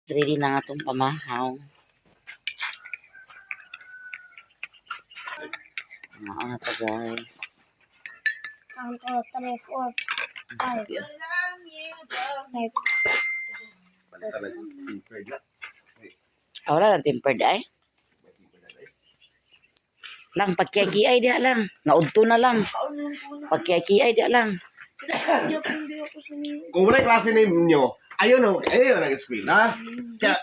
Ready na nga itong pamahaw. Ano to, guys? 1, 2, 3, 4, 5. 5. Ah, wala lang tempered ay. Lang, pagkiaki-ay diha lang. Naudto na lang. Pagkiaki-ay diha lang. Kung wala klase ninyo, ayaw na, ayaw na eskwela. Kaya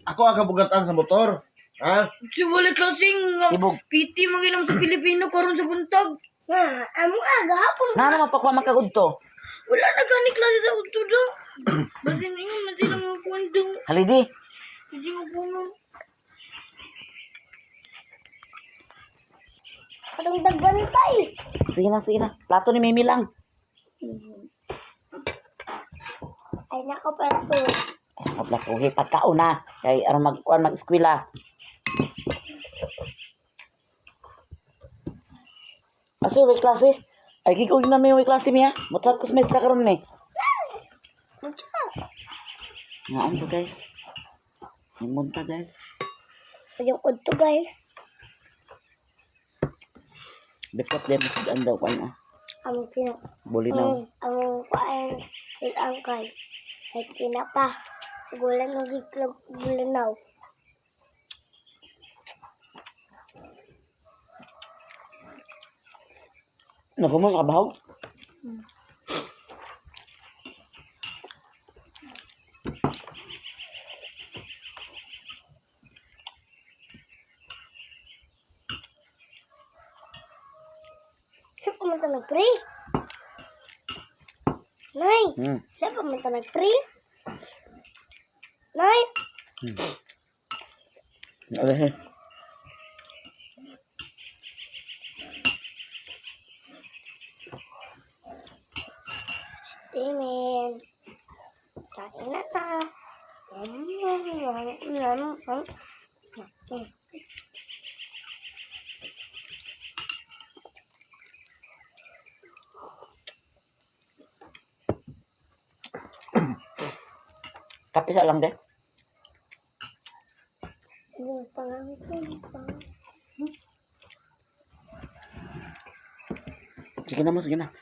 ako ang kabugatan sa motor. Ha? Si wala klaseng nga Sibog. PT manginom sa Pilipino karon sa buntag. Na, amo aga hapon. Na naman pa kuha magkagudto. Wala na gani klase sa udto do. Basin ingon man sila nga kuan do. Halidi. Hindi mo kuno. Katong dagbantay. Sige na, sige na. Plato ni Mimi lang. Ay nako pala to. Ay, plato. Okay, pagkaon na. Kay aron magkuan mag-eskwela. Asa may klase? Ay, kikog na may klase miya. Mutsap ko sa maestra karon ni. Nga to, guys. Nimunta, guys. Yung udto, guys. Bikot din mo sa daw ko ano. Ang pina Bulinaw. Ang kuan ang kay. Ay tinapa. Gulan ng itlog bulanaw. Naku mo, nakabahaw. Siya pa man ta nag-pray. Nay, siya pa man ta nag-pray. Nay, Okay. Amen. Kain na ta. Kape sa lang, de. Yung pangangkong. Sige na mo, sige na.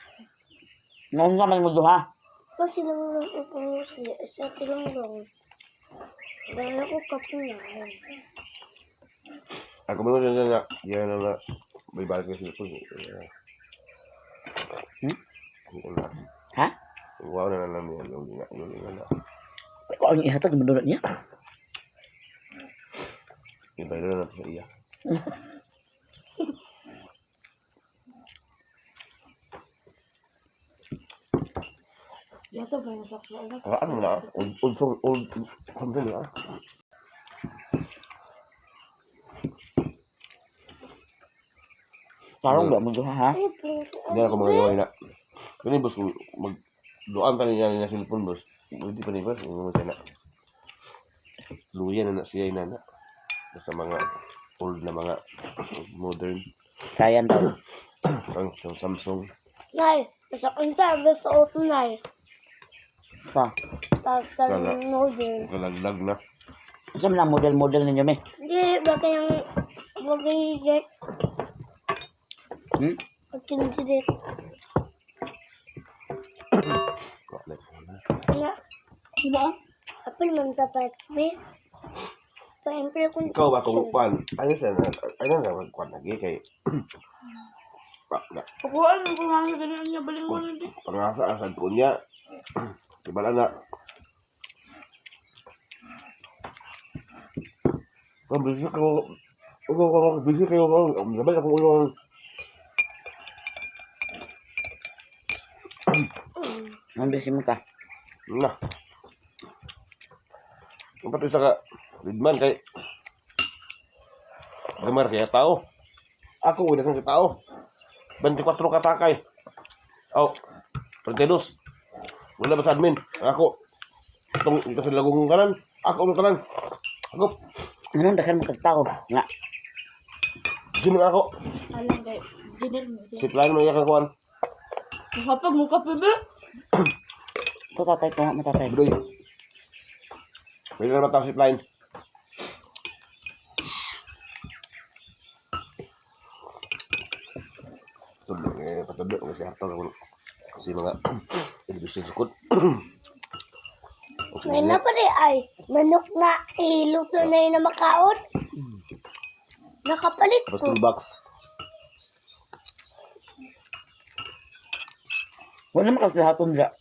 Noon naman mo duha. Pa silang lang ipuno siya. Isa silang lang. Dahil ako kape na. Ako mo na na, yan na na, may balik na sila po. Hmm? Na. Ha? Wow na na na yan, yung na, na. Ikaw ang ihatag, madunot niya. Yung bayro na natin sa iya. Yato ba yung sakla na? Ah, ano na? Old, old, song, old, something na. Tarong ba mo duha, ha? Ay, please. Hindi na ako mga na. Kani boss, kung mag duan pa niya niya cellphone, boss. Hindi pa niya boss, hindi mo siya na. Luya na na siya na na. Basta mga old na mga modern. Kayan daw. Ang Samsung. Nay, nasa kanta. Basta auto, Nay. Pa. Tapos sa Kala. modern. Kalaglag na. Asa man ang model-model ninyo, me? Hindi, baka yung... Baka yung jet. Hmm? At yung jet. Wala na. Na, Diba? apil man sa part B. Pa-empil kung... Ikaw ba kung kwan? Ano siya na? Ano na kwan lagi kay pa na Pakuan mo kung ano ganun niya balin mo na di. pangasa asad ko niya. Kibala na. Kung busy ko, ulo ko, busy kayo ko, labay akong ulo. Ang busy mo ka. Na. Ang pati sa ka, Lidman kay Gamar kaya tao. Ako wala kang tao. 24 katakay. Oh, 32. Wala ba sa admin? Ako. Itong ito sa lagong kanan. Ako ang kanan. Ako. Anong dakhan mo kagtao? Nga. Gym na ako. Alam kay Jenel mo siya. Si plan mo yung kakuan. Kapag mo kape ba? Ito tatay ko nga matatay. Bro. Pwede na ba zip line? Tudlo, eh, patudlo. Kasi harto na kasi mga elevation sukod. May na pa rin ay manok na iluto na yun na makaon. Nakapalit Tapos ko. toolbox. Wala naman kasi haton dira.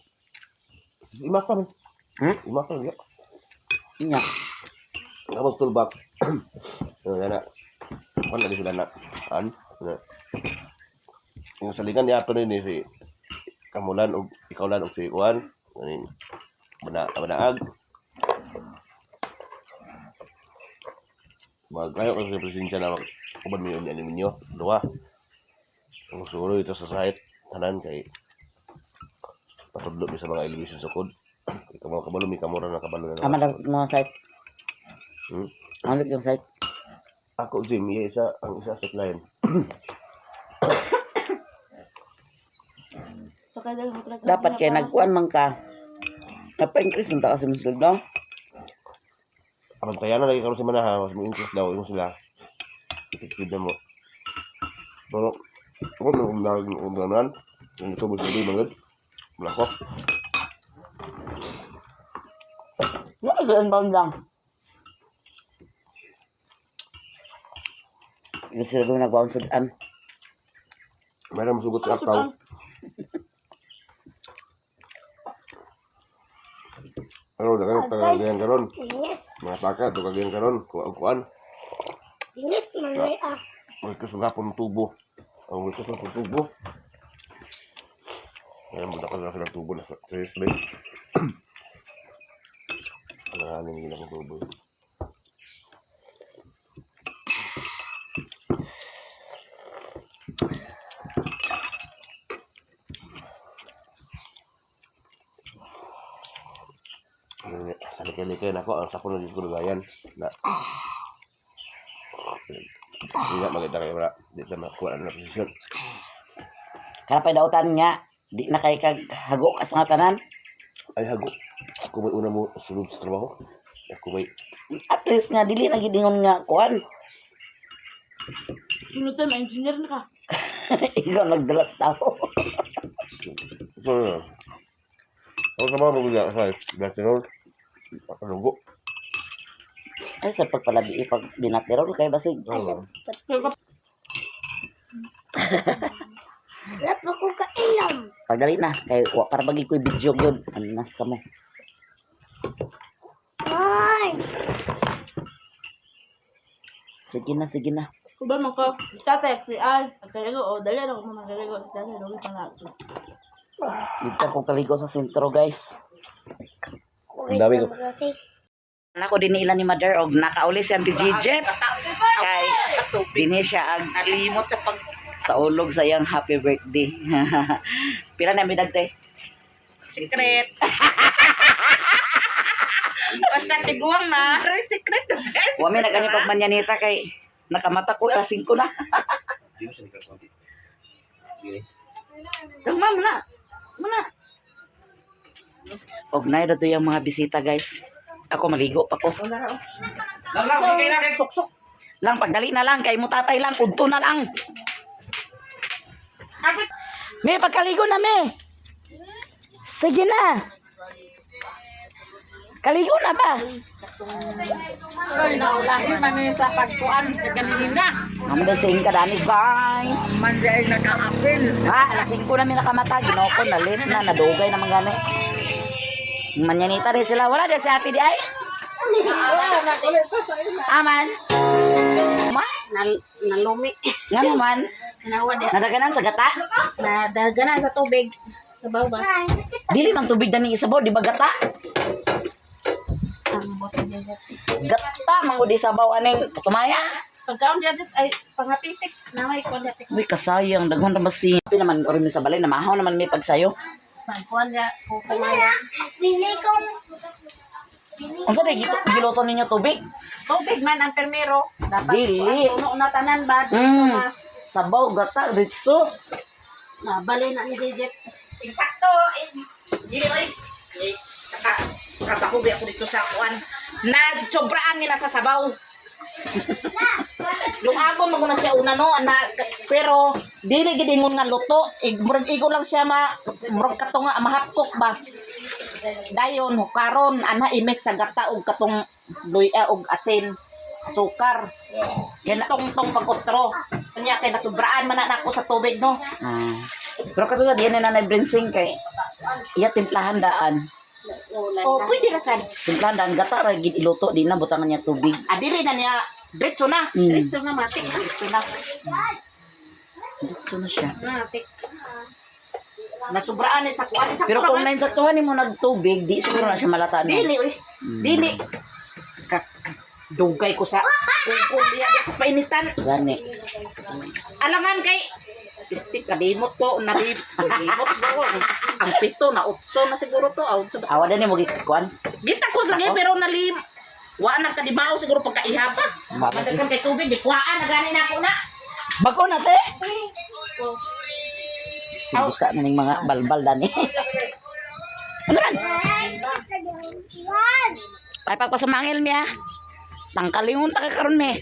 Imasa man. Hmm? Imasa ya. Nya. Tapos toolbox. Ano na na. Wala di sila na. An? Na. Yung saligan niya ato ni si Kamulan og ikaw lan og si Juan. Anin. Bana banaag. Magayo kasi presensya na mag uban mi unya ninyo duha. Ang siguro ito sa site tanan kay patudlo mi sa mga elevation sukod. Ikaw mga kabalo mi kamura na kabalo na. Ama lang mga site. Hmm? Ano yung site? Ako Jim, iya isa ang isa sa client. Sa kaya mo talaga. Dapat kay nagkuan man ka. Napa-increase na ta kasi mo sweldo. Aron kaya na lagi karon si Manaha, mas mo interest daw yung sila. Effective na mo. Pero ako na kung naging undanan, yung ito mo sabi mga wala ko. Wala sa inbound lang. Yung sila doon nagbaon sa daan. Meron masugot sa akaw. Pero dagan tagagyan karon. Yes. Mga taka tagagyan karon, kuan kuan. Yes, man ay ah. Magkas gapon tubo. Ang magkas ng tubo. Ayan, mo na sila tubo na seriously. Ano nga nila akong tubo. Sa likay-likay na ako, ang sako na dito ko lugayan. Na. Hindi nga maganda kayo wala. Dito makuha na posisyon. Kana pa'y dautan nga. Di na kay kag hago ka sa nga tanan. Ay hago. Ako may una mo sulod sa trabaho. Ako may At least nga dili na gid ingon nga kuan. Sunod time, engineer na ka. Ikaw nagdala sa tao. So, yun. Ako sa mga magulang sa Blackroll. Pakalunggo. Ay sa pagpalabi pag binaterol kay basig. Ay, sa Wala pa ko kainom. Pagdali na kay wa para bagi ko'y video gyud. Anas ka mo. Ay! Sige na, sige na. Kuba man ko. Tatay, si Al. Pagkaligo, o dali na ako magkaligo. Si tatay, lugi pa na. Dito ko kaligo sa sentro, guys. Okay, Ang dami ko. Kasi, Nako din ila ni Mother og nakauli si Auntie Gidget. Kay dinhi siya ag Nalimot sa pag sa ulog sa iyang happy birthday. Pila na mi dagte? secret. Basta tiguang na. Secret the best. Wa mi na gani pagmanyanita kay nakamata ko alas 5 na. Tama mo na. Muna. Og nay dato yung mga bisita, guys. Ako maligo pa ko. Lang lang, kay lang kay suksok. Lang pagdali na lang kay mo tatay lang udto na lang. Me pagkaligo na me. Sige na. Kaligo na ba? Naulahi man ni sa pagkuan. Ganina. Amo na sa ka dani guys. Man ay nakaapil. Ha, alas 5 na mi nakamata, Ginoo ko na late na nadugay naman gani. Manyanita rin sila. Wala din si ate di ay. Aman. Ma? Nalumi. Nga naman. Nawa di. Nadaganan sa gata. Nadaganan sa tubig. Sa bawba. ay, sakit. Dili man tubig dani isabaw, di ba gata? Gata man gud isabaw aning tumaya. Pagkaon diyan ay pangapitik. Naway ko dati. Uy, kasayang daghan ra masi. Pi naman ori mi sa balay namahaw naman mi pagsayo. Pagkuan niya kukumaya. Bili kong Unsa day giluto ninyo tubig? Tubig man ang permero. Dapat Dili. puno na tanan ba? Mm. Sabaw gata ritso. Nabali na ni Jejet. Eksakto. Eh, dili oy. Eh, saka kapakubi ako dito sa kuan. Na sobraan nila sa sabaw. Lungagon man na siya una no, na, pero dili gid ingon nga luto, murag igo lang siya ma murag kato nga mahapkok ba. Dayon karon ana i-mix sa gata og katong luya og asin, asukar. Tong tong pag-utro. Unya kay nasubraan man na nako sa tubig no. Ah. Pero kato sa diyan na nanay Brinsing kay iya timplahan daan. O pwede ra sad. Timplahan daan gata ra gid iluto di na butangan niya tubig. Adili na niya diretso na. Diretso na matik. Diretso na. Diretso na siya. Matik. Nasubraan ni sa kuan. Sakto Pero ra kung man. nainsaktuhan nimo nagtubig, di siguro na siya malata no. Dili, uy. Dili. Dugay ko sa kungkong diya diya sa painitan. Gani. Alangan kay pistik kalimot ko na kalimot ko. Ang pito na utso na siguro to. Ah, utso ba? Awa din mo gikuan. Gita ko lagi pero nalim. Wa na kadibao siguro pagkaihapa. Madagan kay tubig di kuhaan na gani na ako na. Bago na te. Sige na ning mga balbal dani. Ano man? Ay pagpasamangil niya. Tangkalingon ta ka karon me.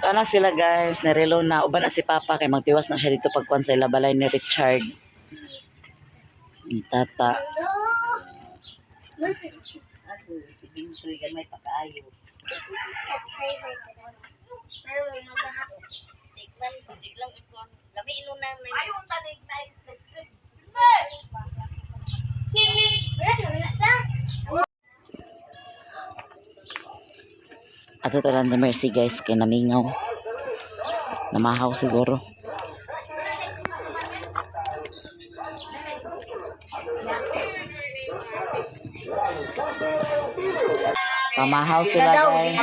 Ana sila guys, nirelo na uban na si Papa kay magtiwas na siya dito pagkuan sa ila balay ni Richard. Ang tata. Ato talan the mercy guys kay namingaw. Namahaw siguro. Pamahaw sila guys.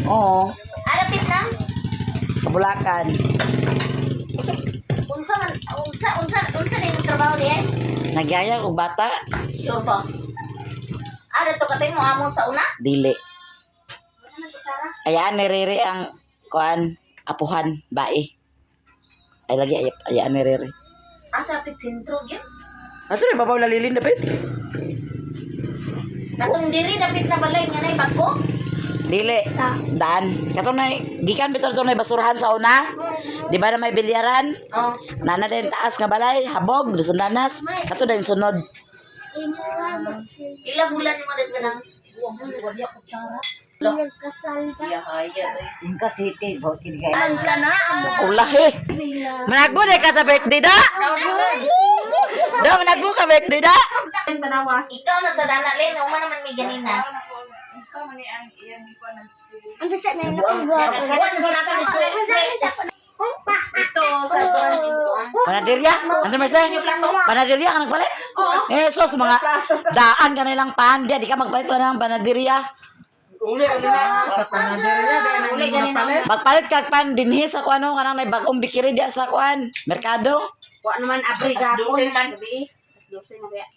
Oo. Arapit na. Kabulakan. Unsa man unsa unsa unsa na imong trabaho diyan? Nagyaya og bata. Sure ba? Ara to katay mo amon sa una? Dili. Ayaan ni Rere ang kuan apuhan bae. Ay lagi ay ayaan ni Rere. Asa pit sentro gyud. Ato ni babaw lalilin dapit. Katong diri dapit na balay nga nay bag-o. Dili. Daan. Katong na gikan bitaw to na basurahan sa una. Di ba na may bilyaran? Oh. Nana din taas nga balay, habog, dusan danas. Kato din sunod. Ila bulan mo dagdag nang Inka City, hotel guys. Man ka na amo. Ulahi. Managbo na ka sa birthday da. Da managbo ka birthday da. Ikaw na sa dana len, uma naman may ganina. Ang bisa na yun ako ba? Buwan na sa Ito, sa Panaderya? Ano Merce? Panaderya ka nagpalit? Eh, sos, mga daan ka nilang pan. Di ka magpalit ka ng panaderya. Uli, uli na. Sa panaderya, dahil ang mga palit. Magpalit ka pan dinhi sa kuan ano kanang may bagong bikiri diya sa kuan. Merkado. Wa naman abri gapon.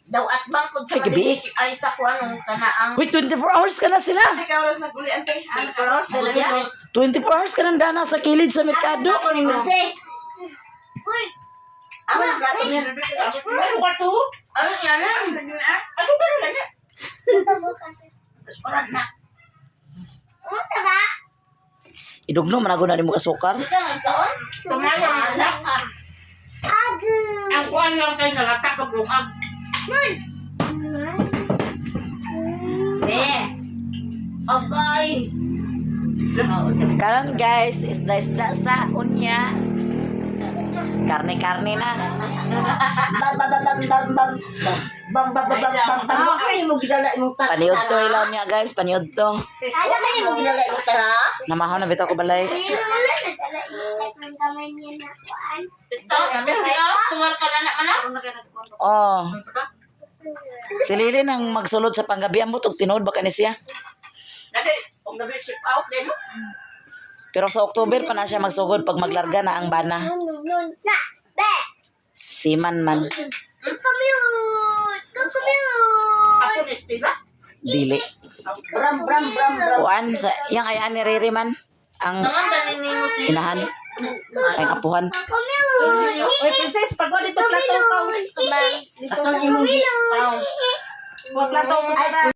Daw at bangkod sa Ay, gabi. ay sa kuan kana ang Wait, 24 hours ka na sila. Ikaw oras naguli ante. Ano ka oras? 24 hours ka nang dana sa kilid sa merkado. Ako ni Merce. Uy! Ang plato niya. Ano yan? Unta ba? Idugno man ako na nimo kasukar. Ikaw ang taon? Tumala anak ka. Agu! Ang kuan lang kay nalatak og lungag. Nun! Be. Okay. Karon guys, isda-isda sa unya. Karne-karne na. Bang bang bang bang bang bang bang bang bang bang bang. Wa kayo mo gidala imong tara. Paniud to ilaw niya guys, paniud to. Wa kayo mo gidala imong tara. Namahaw na bitaw ko balay. Wala na dala yung kamay niya na kuan. Ito, tuwar ka na na anak. Oh. Si Lily nang magsulod sa panggabi ang butog tinuod baka ni siya. Dali, kung gabi ship out din mo. Pero sa October pa na siya magsugod pag maglarga na ang bana. Nun, nun, na! Be! Siman man Kukumute! Kukumute! Ako ni Stila. dili. Bram bram bram bram. Kuan sa yang ayaan ni Riri man ang Naman ganin mo si inahan ang apuhan. Kukumute! Oy, princess, pagwa dito plato ka. Kambang. Dito ang imong Pao. plato. Ay,